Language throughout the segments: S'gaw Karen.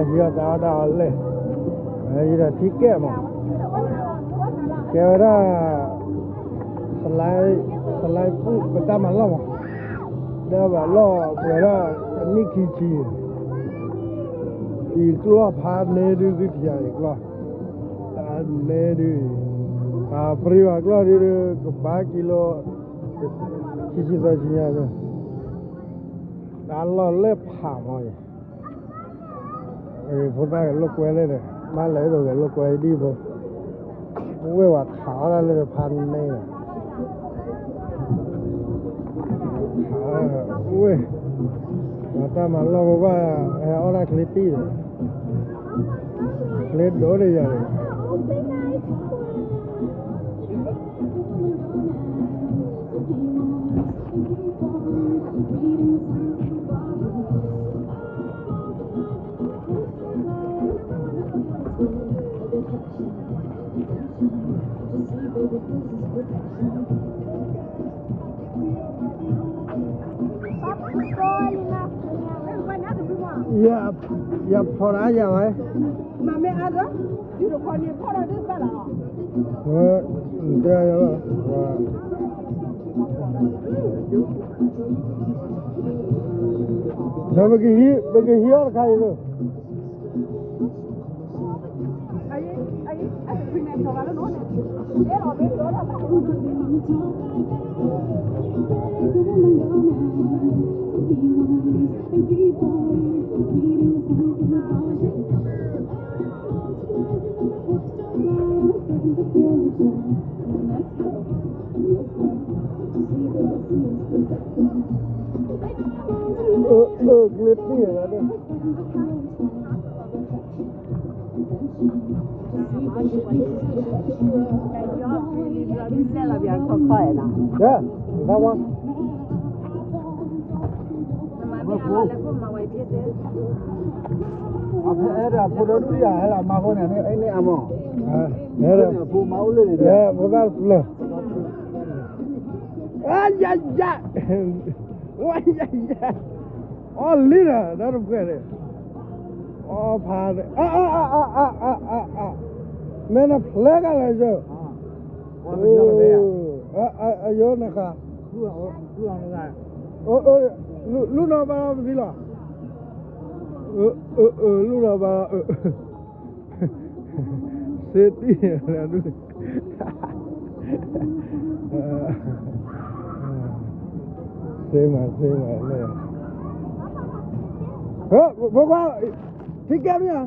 ဟံးအီၣ်တၢ်အီၣ်တၢ်အီလဲၣ်, ယဒီးထံကဲမး, ကဲဝဲဒၣ် စလၢပူၣ်ပတၢ်မၤလီၢ်မး, ဒီးဘၣ်လီၢ်ပှဲၤဒၣ်အနံၣ်ခံဆံ, အံၤကျီၢ်ဖးန့ၢ်ဒုး သုထံၣ်ယၤအံၤကျီၢ်, ဖးန့ၢ်ဒုး, အပြံဘၣ်ကျီၢ်ဒုး ကဘၣ်ကံလိ ခံဆံသၢဆံညါ, တၢ်လီၢ်လၢဖးမးအံၤ ဖိသၣ်ဂဲၤလိာ်ကွဲလၢဒီး ဘၣ်လဲၤဒိးဂဲၤလိာ်ကွဲဒ်ဖိ, ပဝဲၢ်ဝဲခးအီၣ်ဒၣ်လၢဖးန့ၣ်ဒီး, ဝဲၢ်, ပှၤတၢ်မၤလီၢ်ဖိဘၣ် ဟဲအီၣ်ဒၣ်ချ့တံၢ်ဒီး, ချ့ဒိၣ်န့ၣ်ယၤန့ၣ် ယဖီၣ်တၢ်ယၤဝဲ, မ့ၢ်အါဒီး ဒီးပကဟံးအီၣ်တခါအံၤလီၤ. အၢ အၢ ကျ့တံၢ်လီၤ. အဖိဒီဒူၣ်ယၤ ဟဲလီၤမၤဖိန့ၣ် အန့ၣ်အမီၢ်, ဖိမါအိၣ်လၢန့ၣ် အဖိသၣ်တဖျၢၣ်, ယယ ဝဲယယ အီၣ်လံဒီး ဒီတဖျၢၣ်န့ၣ်, အီဖးန့ၣ် အါ အါ အါ အါ အါ အါ အါ မ့ၢ်နဖျဲကလၢာ်ယိၤ, အယိၤနဃၣ်, လူၢ်နီၢ်ဘါလီၤပသံလီၤ, လူၢ်နီၢ်ဘါလီၤ စ့တံၢ်လၢဒၣ်, စ့မး စ့မးလၢ, ဖိခွါ, ထံကဲမ့ၢ်ဧါ,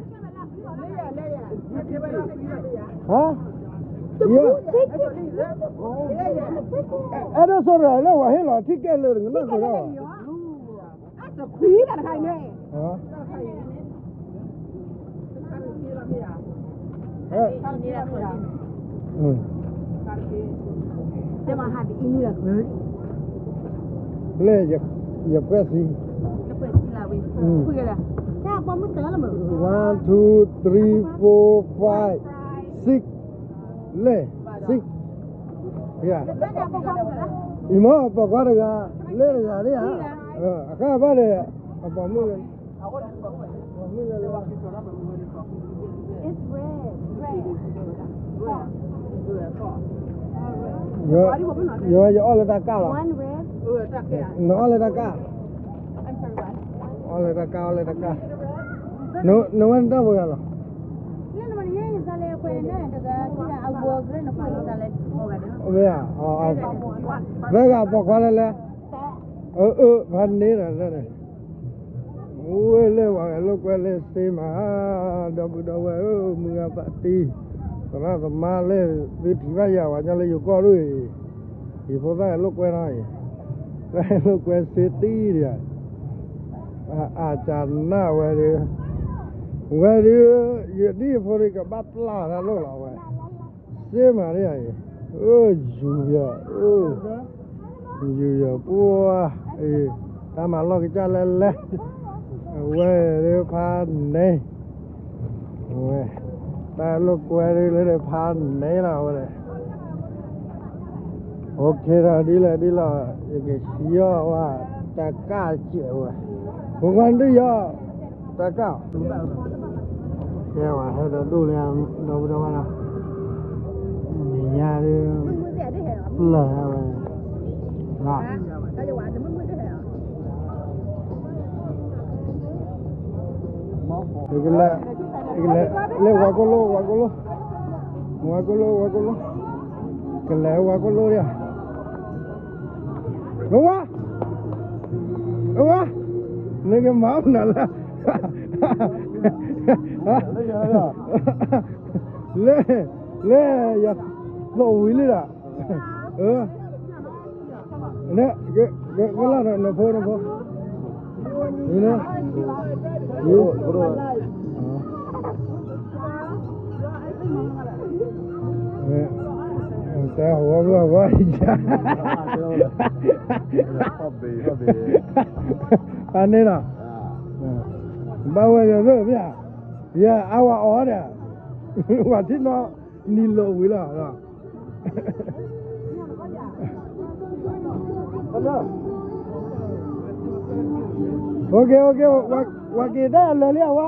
ဟါ, အဲၣ်ဒိးဆိရၢလၢဝဲဟ့ၣ်လီၤ ထံကဲလၢတကနၣ်ဃုာ်ဒၣ်ဘၣ်. ခွံတၢ်တခါအံၤန့ၣ်, တဲမဟါတအံၤန့ၣ်လီၤ, လၢယပှဲၤသံ, ယပှဲၤသံလၢဝံၤ, တၢ်ပိာ်မုၣ်တၢ်လၢမး, one two three four five six, လဲၣ်, six, အံၤမ့ၢ်ပိာ်ခွါတဂၤ, လဲၣ်တဂၤန့ၣ်ဧါ, အခါဘၣ်ဒီး အပိာ်မုၣ်လၢ ယအီၣ်လၢတၢ်ကၢ်လီၤ, နအီၣ်လၢတၢ်ကၢ်, အီၣ်လၢတၢ်ကၢ်, အီၣ်လၢတၢ်ကၢ်, နဝဲနတၢ်ပှဲၤဂၤလီၤ, မ့ၢ်ဧါ, သၢဂၤပိာ်ခွါလဲၣ်လဲၣ်, အၢ အၢ ဖးန့ၢ်ဒီး ဝဲလၢပှၤဂဲၤလိာ်ကွဲလၢစ့မး, ဒီပုၢ်ဒီဝဲၢ်ဧၢ, မုၢ်ဂၤဖါတံၢ်, သရၣ်သမါလၢ သုထံၣ်ဘၣ်ယၤ ပှၤကညီလၢယိၤကီၢ်ဒၣ်အံၤ, ယဖိသၣ်ဂဲၤလိာ်ကွဲနီၤအံၤ, သၣ်ဂဲၤလိာ်ကွဲစ့တံၢ်ဒံးဧါ, အကနၣ်ဝဲဒီး, ဝဲဒီး, ယဒ်ဖိဒံးကဘၣ်ပျၢ်တၢ်လိၣ်လီၤဝဲ စ့မးဒ်အံၤ, အၢ ယူၤယီၤ, ယူၤယီၤပှၤ, တၢ်မၤလီၢ်ကစၢ်လဲၣ်လဲၣ်, အဝဲဒၣ်ဖးန့ၣ်, အဝဲ, တၢ်လိာ်ကွဲဒၣ်လၢဖးန့ၣ်လီၤ အဝဲဒၣ်, အိၣ်ခ့ဒီးဒ်လဲၣ်ဒ်လဲၣ်, ယကဟံးအီၣ်ဝဲ, တၢ်ကၢ်စဲးဝဲ, ပှၤကွၢ်ဒ်ယီၤ တၢ်ကၢ်, ကဲဝဲဟဲဒီးဒိၣ်လၢ ဒီပုၢ်ဒီဝဲၢ်နီၤ, နံၤညါဒ် ပျၢၤဝဲ, လၢ လၢဝၤကိၣ်လိၣ် ဝၤကိၣ်လိၣ်, ဝၤကိၣ်လိၣ် ဝၤကိၣ်လိၣ်, ကလဲၤဝၤကိၣ်လိၣ်ဒၣ်, ဝၤ အဝၤ, နကမၤအီၣ်နၤလၢ လၢ လၢယသိၣ်ဝံၤလံဒီး, ကလၢ်ဒီးနဖိနဖိ, တဲဟိဝဲဝဲ, အန့ၣ်လီၤ, ဘၣ်ဝဲယသ့ၣ်မ့ၢ်ဧါ, ယအါဝဲအီၤဒီး, ဝၤထံၣ်နီၢ်နံၤလိာ်ဝံၤလီၤ. Ok, ok, ဝၤက့ၤတၢ်လၢာ်လံအဝဲ,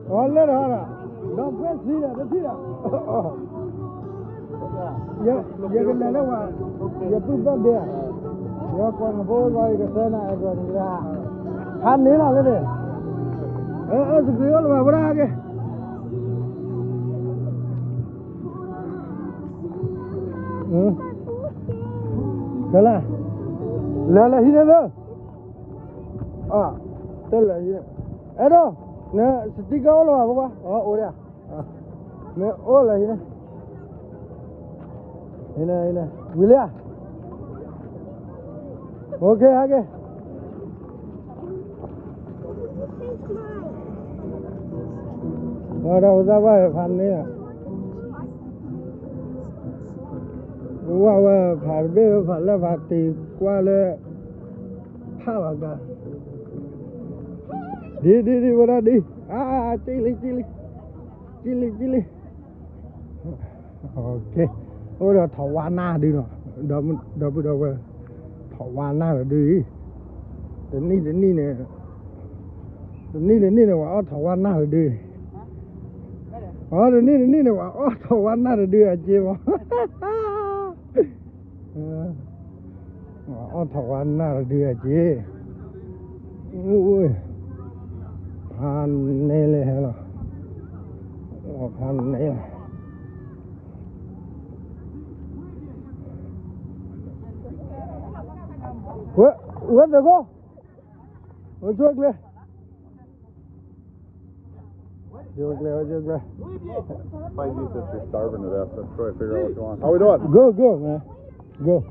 အီၤလၢဒီး, ဒီးဖဲသံဒီးတထံၣ်ဒီး, ယကလဲၤလၢဝဲ, ယပုၢ်ဘၣ်ဒဲး, ယကွၢ်နဖိလီၤ ယကစၢနၤအဲၣ်ဒိးနလၢ, ဟးန့ၢ်လီၤလၢန့ၣ်, အၢ စပံးအိၣ်လၢၤဘၣ်ဝဲဒၣ်က့ၤ ကလၢ်, လဲၤလၢဟံးန့ၣ်သၢ, တလဲၤဟံးန့ၣ်, အဲၣ်ဒိး, န sticker အိၣ်လၢၤဘၣ်ပှၤ, အိၣ်ဒၣ်, မ့ၢ်အိၣ်လၢဟံးန့ၣ်, ဟံးန့ၣ်, ဝံၤလံဧါ, ok ဟဲက့ၤ ဝဲဒီးသးဘၣ်ဖးန့ၢ်, ဝဲဝဲဖးတဘ့ၣ်ဖးလၢဖးတံၤကွၢ်လၢ, ဖးလီၤကါ, ဒ်ဒ်ဒ်ဝဲဒၣ်ဒ်, အါ က့လံ က့လံ, က့လံ က့လံ အိၣ်ဒီးထီၣ်ဝါနၢ်ဒုနီၤ, ဒီပုၢ်ဒီဝဲၢ်, ထီၣ်ဝါနၢ်တဒုအံၤ, တနံၣ်တနံၣ်န့ၣ်, တနံၣ်တနံၣ်န့ၣ် ပှၤအီၣ်ထီၣ်ဝါနၢ်တဒု, အီ တနံၣ်တနံၣ်န့ၣ် ပှၤအီၣ်ထီၣ်ဝါနၢ်တဒုအက့မး အီၣ်ထီၣ်ဝါနၢ်တဒုအက့, ဖးန့ၢ်လၢဟဲလီၤ, ဖးန့ၢ်လီၤ, ဝဲသကိး, ဝဲဆိကျဲ ဆိကျဲ ဝဲဆိကျဲ, Find you since you're starving to death. Let's try to figure out what's going on. How we doing? Good, good, man. Good.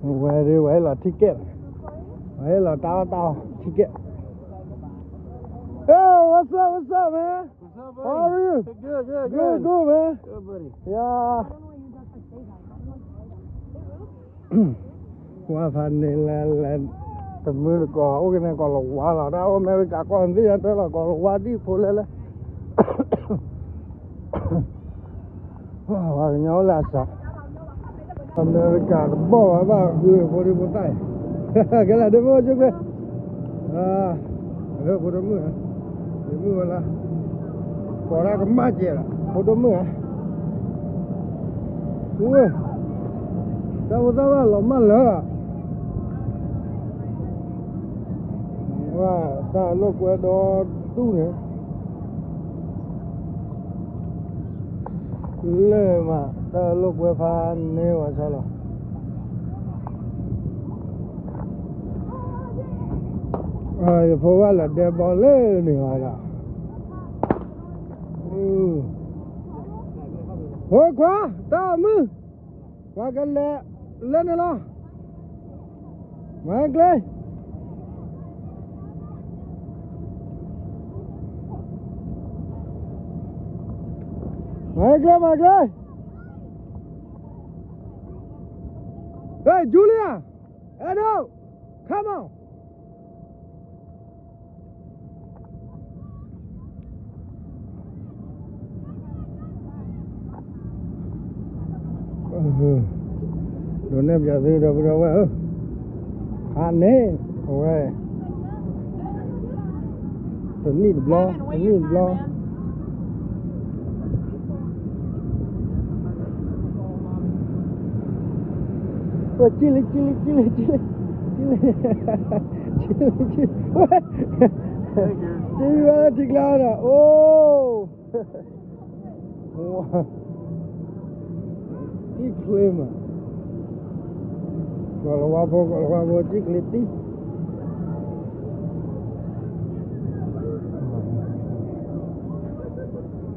ဝဲဒ် ဝဲဟ့ၣ်လီၤ ticket, ဝဲဟ့ၣ်လီၤတၢ်အီၣ်တၢ်အီ ticket. Hey, what's up, what's up, man? How are you? Good, good, good, man. Yeah. ဝဲဖးန့ၣ်လဲၤလဲၤ, တမုၢ်တကိး အိၣ်က့ၤန့ၣ် ကီၢ်လၤဝါလီၤ, တၢ်အိၣ်အမဲရကၤကီၢ်သ့ၣ်ညါတၢ်လီၤ ကီၢ်လၤဝါဒ်ဖိလဲၣ်လဲၣ်. ပှၤကညီအိၣ်လၢအစး, အမဲရကၤတဘီၣ်ဘၣ် ဘၣ်ဃုဖိဒံဖိသၣ်အံၤ, ကဲလၢဒ့မုၣ်အိၣ်ဆိကျဲ, ဖိဒိၣ်မုၣ်, ဒ့မုၣ်ဝဲလၢ, ကိးတၢ်ကမၣ်ကဲလီၤ ဖိဒိၣ်မုၣ်ဧါ, ဝဲ, တၢ်ဖိသၣ်ဘၣ်လီၤမၢ်လၢာ်လီၤ. ဝဲ, တၢ်လိာ်ကွဲဒီဒူၣ်န့ၣ်, လၢမး တၢ်လိာ်ကွဲဖးန့ၢ်ဝဲဆၢလီၤ. ယဖိဘၣ်လၢဒဲဘီလၢန့ၣ်ဝဲဒၣ်, ဖိခွါ, တၢ်မုၢ်, ပှၤကလဲၤလၢန့ၣ်လီၤ. မၤကျဲ, မၤကျဲ, မၤကျဲ. Hey, Julia, Edo, come on. အၢ ဒိးနဲၣ်ပၠးသုဒီပုၢ်ဒီဝဲၢ်ဧၢ, ဟါန့ၣ် အဝဲ တနံၣ်တဘျီ တနံၣ်တဘျီ ဝဲ ကံလံ ကံလံ ကံလံ ကံလံ ကံလံ ကံလံ ကံဝဲထံကျါဒီး အိၣ် ကံချ့မး, ကီၢ်လၤဝါဖိ ကီၢ်လၤဝါဖိ ကံချ့တံၢ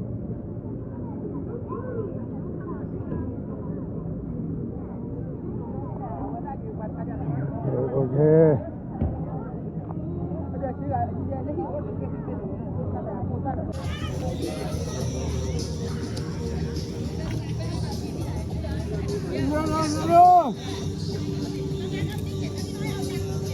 ်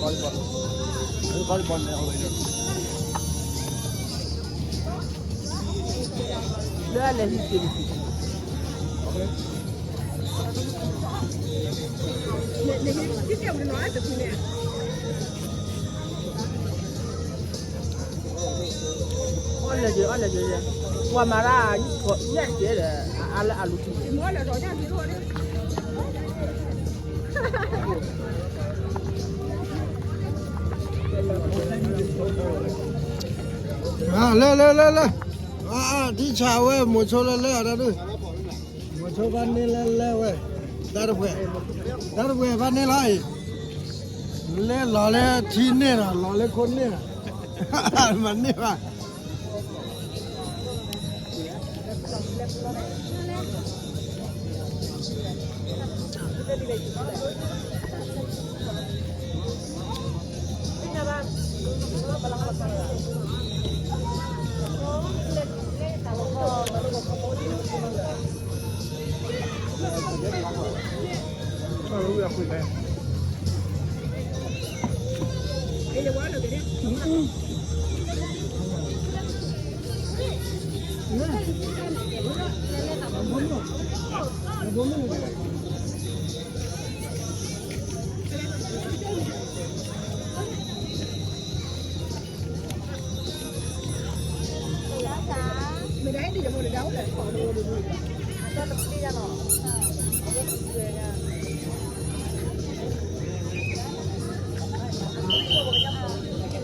လၢအလဲၤဟံးက့ၤန့ၣ် အီၣ်လဲၤက့ၤ အီၣ်လဲၤက့ၤ ပှၤမၤတၢ် ညၣ်ကဲဒီး အါလၢအလူၤထံ လၢ လၢ လၢ လၢ ထံဆးဝဲ မိၤဆိလၢလၢအတၢ်ဒုး မိၤဆိဘၣ်န့ၢ်လၢလၢဝဲ တၢ်တပှဲၤ တၢ်တပှဲၤဘၣ်န့ၢ်လီၤအံၤ လဲၤလီၤလၢထံန့ၢ်ဒီး လီၤလၢခိန့ၢ်ဒီး မၤန့ၢ်ဘၣ် အံၤဃီဒီးအံၤ အ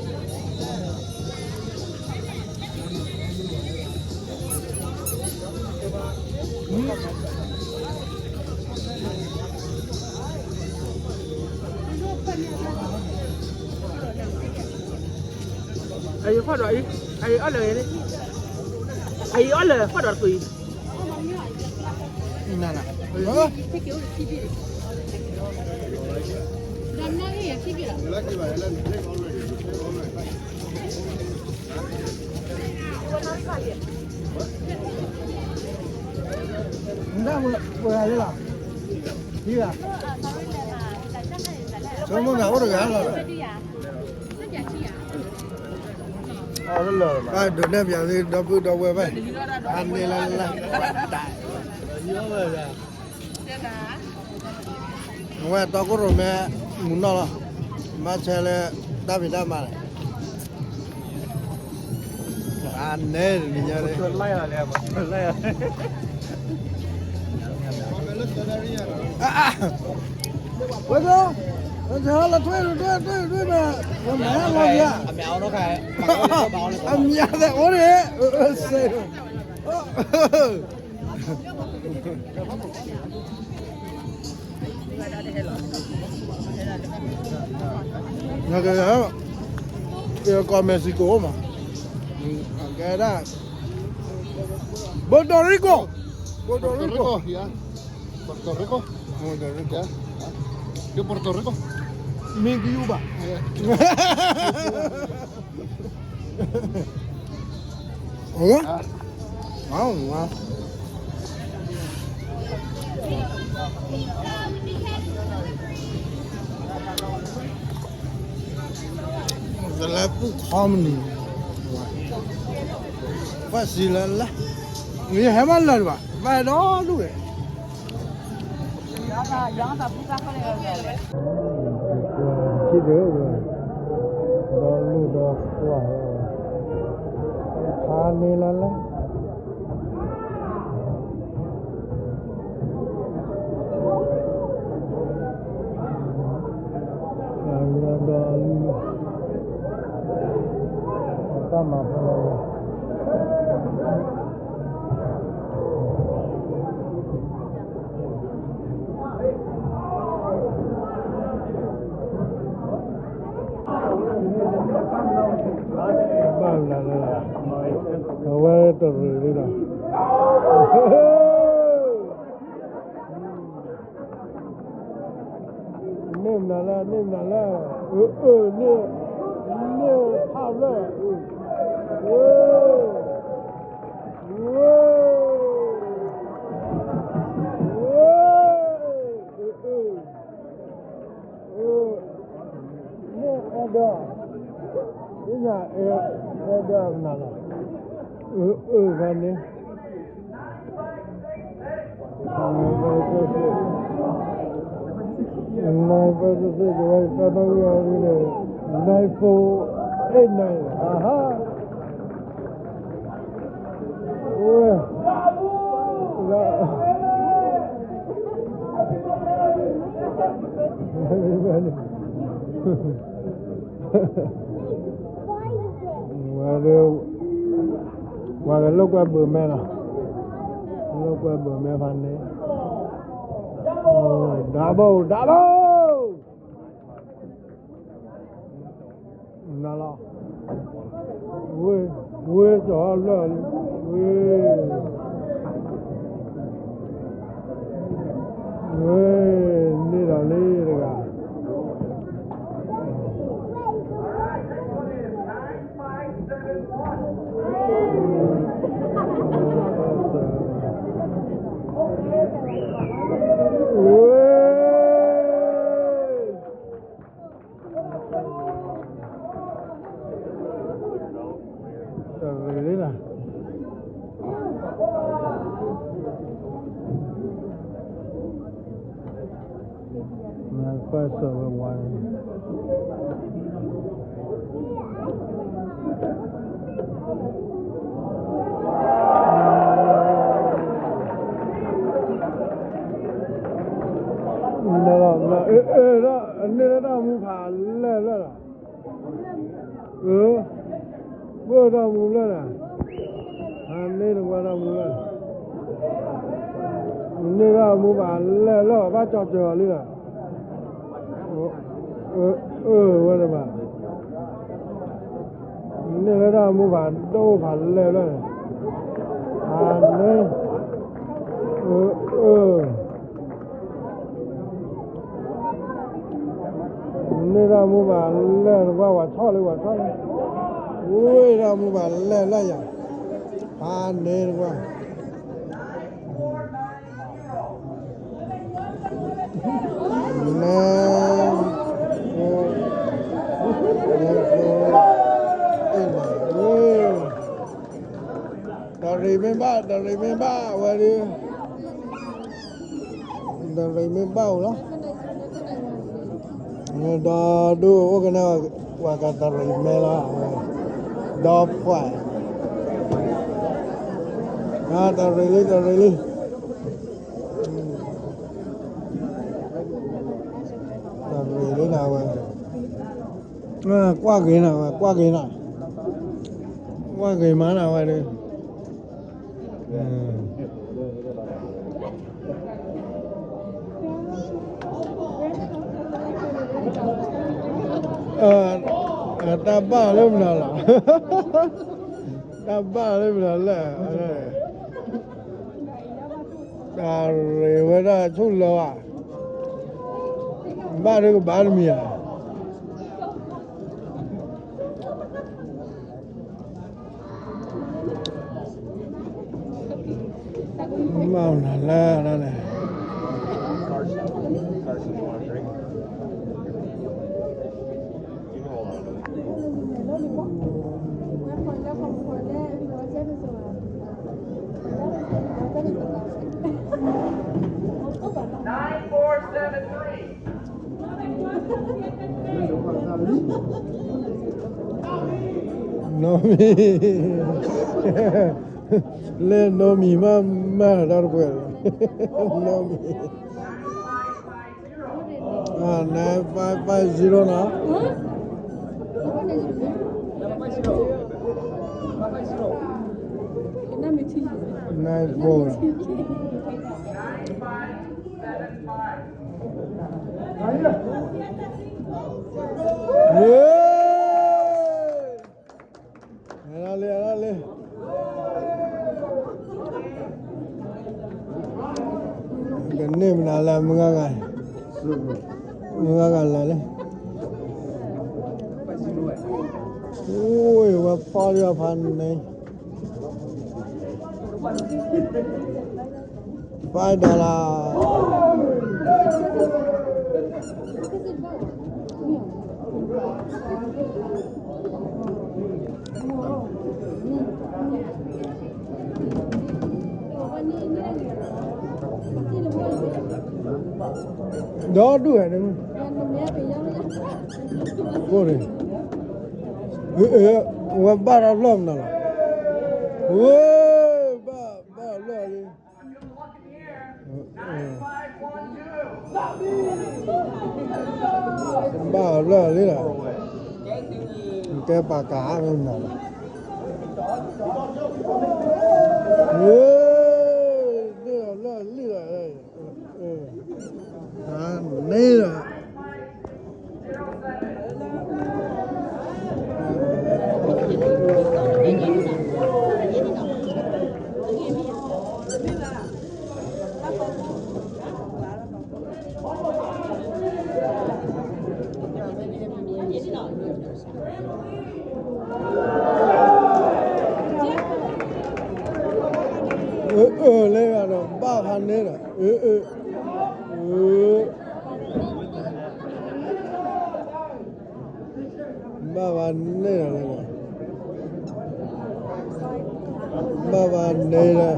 ံၤအီၣ်လၢၤန့ၣ် အံၤအီၣ်လၢၤဃီဒီးတကွံာ် နၤနၤ နဝဲပှဲၤဂၤလၢလီၤ ဟံးဂၤ ဆိကမိၣ်မ့ၢ်အိၣ်တဂၤလီၤ အဒိးနဲၣ်ပၠးသုဒီပုၢ်ဒီဝဲၢ်ဘၣ် အန့ၣ်လၢလၢ အဝဲတီခိၣ်ရိၣ်မဲ မူနီၢ်လီၤ မၤဆဲးလၢ တၢ်ဖံးတၢ်မၤလဲၣ် အနဲတနံၤညါန့ၣ် ဝဲကီး ဝဲကီးလီၤထွဲထွဲထွဲထွဲမး ဝဲမၤလီၤယၤ အမံၤသဲးအိၣ်န့ၣ် စဲး ကဲ ကီၢ် Mexico မး ကဲဒၣ် Puerto Rico Puerto Rico Puerto Rico Puerto Rico မ့ၢ်ကယူဘၣ်. တလၢပူၤခီမနုၤ, ပှၤစံးလၢလၢ, မ့ၢ်ဟဲမးလၢာ်တဘၣ်, ဘၣ်ဒီဒူၣ်ဝဲ ဒီလူၢ်ဒီကွၢ်, ဖးန့ၢ်လၢလၢ ဒီလူၢ်, တၢ်မၤဖိလၢ ဘၣ်လၢလၢ, အဝဲတရံးလံဒီး, န့ၢ်မနုၤလဲၣ်, န့ၢ်မနုၤလဲၣ်, အၢ အၢ န့ၢ်, န့ၢ်ဖးလၢာ်, အၢ အၢ အၢ အၢ န့ၢ်အဲၣ်ဒိး, သ့ၣ်ညါအဲၣ်ဒိးမနုၤလဲၣ်, အၢ အၢ ဖဲန့ၣ် nine five six six, nine five six six, nine four eight nine, အဟါ, ဝဲ, ဝဲဒၣ် ပှၤကလိာ်ကွဲဘုးမဲလီၤ, လိာ်ကွဲဘုးမဲဖးန့ၣ်, double, double, နၤလီၤ, ဝ့, ဝ့ကီၤလၢာ်လံ, ဝ့, ဝ့, န့ၢ်ဒီးလံတဂၤ တရံးလံနၤ, နကွၢ်စၢၤဝဲဝါ, အၢ, အၢ, အၢ, န့ၢ်လၢတၢ်မူဖးလဲၢ်လၢာ်လီၤ, အၢ, ပၢၢ်တၢ်မူလၢာ်လီၤ, အန့ၣ်တဝဲတၢ်မူလၢာ်, န့ၢ်တၢ်မူဖးလဲၢ်လၢာ် ဘၣ်ကၠီၤစၢၤအီၤလံလီၤ, အၢ, အၢ, ဝဲတဘၣ် န့ၢ်လၢတၢ်မူဖးဒိၣ်ဖးလဲၢ်လၢာ်, အန့ၣ်, အၢ, အၢ, န့ၢ်တၢ်မူဖးလဲၢ်တကွၢ် ဝဲဆီၣ်လံ ဝဲဆီၣ်လံ, ဝ့ၢ်တၢ်မူဖးလဲၢ်လၢာ်ယၤ, အန့ၣ်တကွၢ် န, တရံးမ့ၢ်ဘၣ် တရံးမ့ၢ်ဘၣ်ဝဲဒၣ်, တရံးမ့ၢ်ဘၣ်အိၣ်လီၤ, ဒီဒူၣ်အိၣ်ကနဲ ပှၤကတရံးမဲလီၤ, ဒီဖှဲ, တရံးလံ တရံးလံ တရံးလံနၤဝဲ, ကွၢ်က့ၤနၤဝဲ ကွၢ်က့ၤနၤ, ကွၢ်က့ၤမးနၤဝဲဒၣ်, တၢ်ဘၣ်လၢမနုၤလီၤ, တၢ်ဘၣ်လၢမနုၤလဲၣ်, တၢ်ရ့ဝဲဒၣ်ဆူၣ်လၢၤဘၣ်, ဘၣ်ဒုးကဘၣ်တမံၤဧါ, နန့ၣ် Nine four seven three. နီၢ်မံၤ, လၢနီၢ်မံၤမး မၤတၢ်တပှဲၤလီၤ, နီၢ်မံၤ, nine five five zero နီၤ, nine four. အလီၤလံ အလီၤလံ, ကန့ၢ်မနုၤလဲၣ် မုၢ်ဂၤဂၤ, မုၢ်ဂၤဂၤလဲၤလံ, အိၣ်ဝဲဖီလံအဖးန့ၣ် Five dollar. ဒီဒူၣ်ဝဲန့ၣ်, ကိၢ်န့ၣ်, ဝဲဘၣ်ဒီးလီၢ်မနုၤလီၤ, ဝဲဘၣ် ဘၣ်လီၢ်လံ, ဘၣ်လီၢ်လံလီၤ, ကဲပာ်ကၤအါမနုၤလီၤ, ဝဲ န့ၢ်လီၢ်လံလီၤ, န့ၢ်လီၤ. အၢ အၢ လၢဂၤဒီး ဘၣ်ဖးန့ၢ်ဒီး အၢ အၢ အၢ ဘၣ်ဖးန့ၢ်ဒီး ဘၣ်ဖးန့ၢ်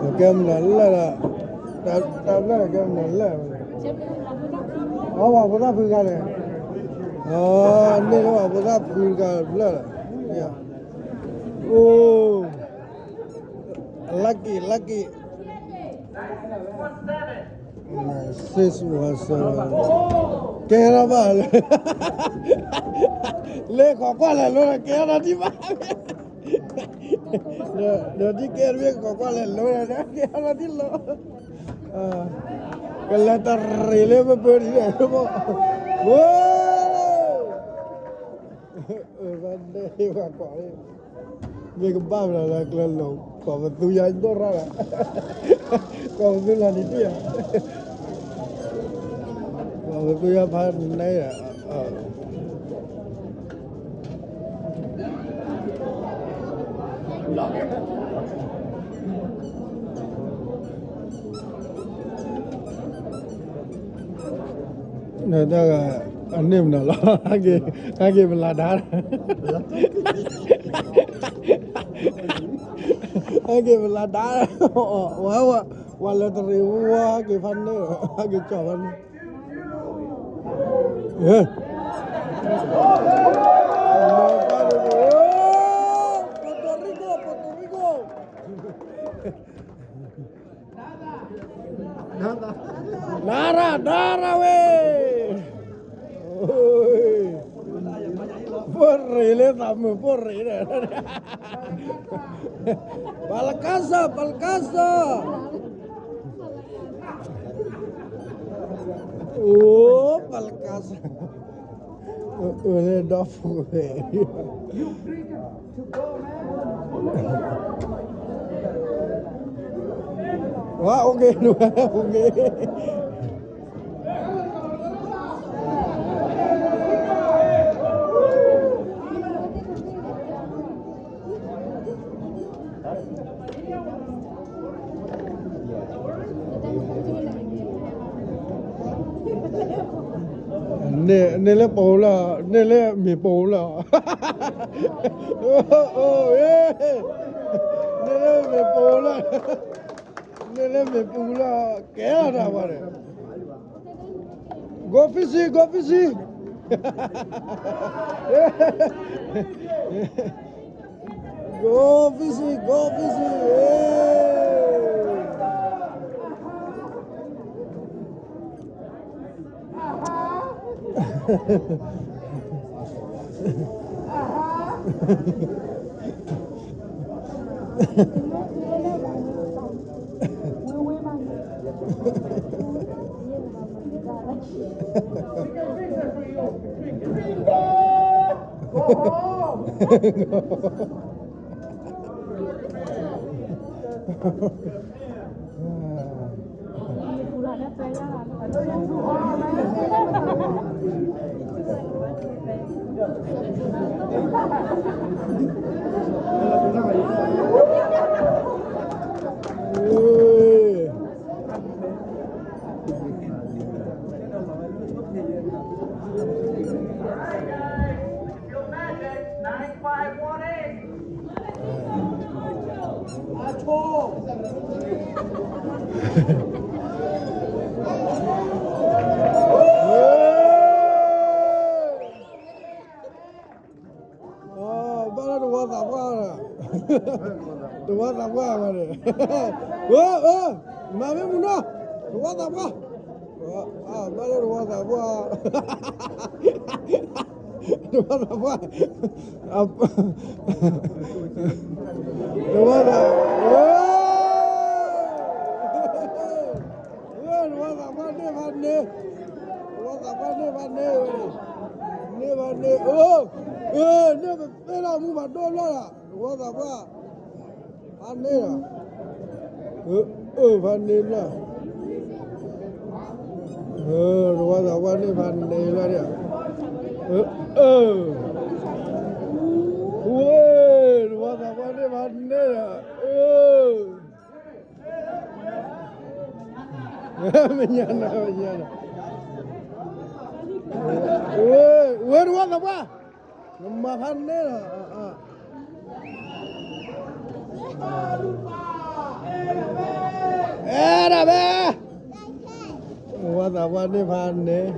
ဒီး ကဲမနုၤလၢာ်ဒီး တၢ်ဘျၢၣ်ကဲမနုၤလၢာ်, အဝဲဖိသၣ်ဖုဂၤန့ၣ်, န့ၢ်လၢဝဲဖိသၣ်ဖုဂၤဘျၢၣ်ဒီး, အိၣ် lucky lucky, six one seven, ကဲထီၣ်ဘၣ်လၢ လၢခိးကွၢ်လဲၤလိဒီး ကဲထီၣ်တၢ်ဒံးဘၣ်, ဒီးဒ်ကဲတဘ့ၣ်ခိးကွၢ်လဲၤလိဒီး ကဲထီၣ်တၢ်ဒံးလီၤ, ကလဲၤတရံးလၢပပၢၤဒ်လဲၣ်, ဝဲ ဘၣ်ဒဲးဝဲကွၢ်လံ, မ့ၢ်ကဘၣ်မနုၤလၢကျဲလိၤ, ကိးပသူယါဒိၣ်ရၣ်ဒီး, ကိးပသူလီၤနံၤတံၢ်ဧါ, ကိးပသူယါဖးန့ၣ်ဧါ, နတၢ်ဂၤ အန့ၢ်မနုၤလီၤ, ဟဲက့ၤပလၤဒါ, ဟဲက့ၤပလၤဒါ, ဝဲ ဝဲလဲၤတရံးဝဲ ဟဲက့ၤဖးန့ၢ်, ဟဲက့ၤကၠီၤဖးန့ၢ်, Puerto Rico, Puerto Rico. ဒါရၣ် ဒါရၣ်ဝဲ, ဖိၣ်ရ့ၣ်လၢသးမုာ်ဖိၣ်ရ့ၣ်ဒီး, ပာ်လီၤကါစၢ် ပာ်လီၤကါစၢ်, အိၣ် ပာ်လီၤကါစၢ်, အၢ လၢဒီဖိဝဲ ဝါ okay, okay. န့ၣ်လၢပူၤလီၤ, န့ၣ်လၢမ့ၢ်ပူၤလီၤ, န့ၣ်လၢမ့ၢ်ပူၤလီၤ, န့ၣ်လၢမ့ၢ်ပူၤလီၤ, ကဲလီၤတၢ်ဝဲန့ၣ်, go fishing, go fishing, go fishing, go fishing. Bala the water, water. The water, water. Oh, oh, mami muna. The water, water. Ah, bala the water, water. The water, water. The water. Oh. Ơ, နဝၤသးပှၢ်န့ၢ်ဖးန့ၢ်, နဝၤသးပှၢ်န့ၢ်ဖးန့ၢ်, န့ၢ်ဖးန့ၢ်, အၢ, အၢ, န့ၢ်ပသ့လီၤ မူဘၣ်ဒိၣ်လီၤ, နဝၤသးပှၢ်, ဖးန့ၢ်လီၤ, အၢ, ဖးန့ၢ်လီၤ, နဝၤသးပှၢ်န့ၢ်ဖးန့ၢ်လီၤ, အၢ, ဝဲ, နဝၤသးပှၢ်န့ၢ်ဖးန့ၢ်လီၤ, အၢ မညါနီၤ, မညါနီၤ, ဝဲ, ဝဲနဝၤသးပှၢ်, နမၤဖးန့ၢ်လီၤ, အဲဒၣ်ဘဲ, နဝၤသးပှၢ်န့ၢ်ဖးန့ၢ်,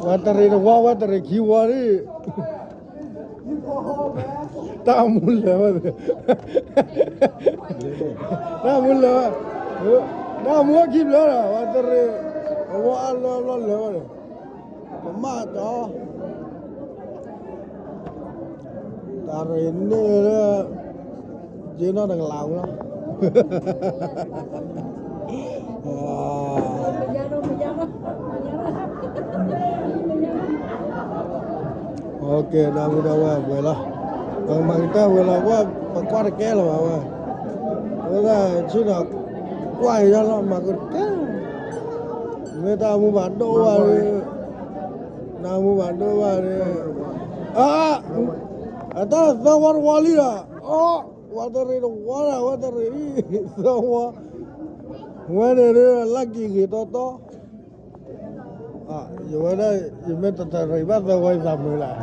ဝဲတရံးတဝီ ဝဲတရံးခံဝီဒၣ်, တၢ်မူလၢာ်ဝဲ, တၢ်မူလၢာ်ဝဲ, တၢ်မူခံဘျီဒီး ဝဲတရံး, အဝီအလၢလီၤလၢာ်ဝဲဒီး, ကမၣ်တီၤ တၢ်ရ့ၣ်န့ၣ်လၢ ယ့နီၢ်တကလးဝဲလီၤ. Ok, ဒီပုၢ်ဒီဝဲၢ်ဝဲလီၤ, ပကမၤကတၢၢ်ဝဲလီၤ, ပကွၢ်တကဲလၢၤဘၣ်ဝဲ, အဝဲဒၣ်ဆ့ၣ်နီၤ ကွၢ်ယၤလီၤ မၤကတၢၢ်, မ့ၢ်တၢ်မူဘၣ်ဒိၣ်ဝဲ, တၢ်မူဘၣ်ဒိၣ်ဝဲ, အ, အတၢ်သၢဝီတဝီလံဒီး, အ, ဝဲတရံးတဝီဒီး ဝဲတရံးသၢဝီ, ဝဲန့ၣ်ဒၣ် လၢကံၤဂ့ၤတီတီ, ယဝဲဒၣ် ယမ့ၢ်တတရံးဘၣ်သၢဝီ ယသးမုာ်လၢ်,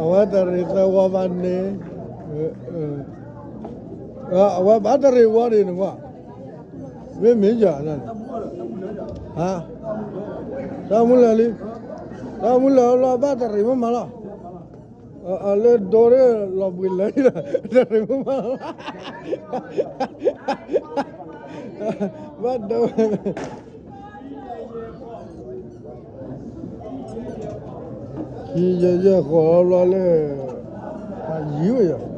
အဝဲတရံးသၢဝီဘၣ်န့ၣ်, အဝဲဘၣ်တရံးဝီန့ၣ်နကွၢ်, မ့မ့ၢ်ယၤ, တၢ်မူလၢာ်လံ, တၢ်မူလၢာ်လီၤဘၣ်တရံးမ့ၢ်မးလီၤ, အလၢဒိၣ်လီၤဘှံးလၢာ်, တရံးမ့ၢ်မးလီၤ, ဘၣ်ဒိၣ် ခံယဲၢ်ယဲၢ်ဃီလီၤလၢ ဖးယံၤဝဲယၤ,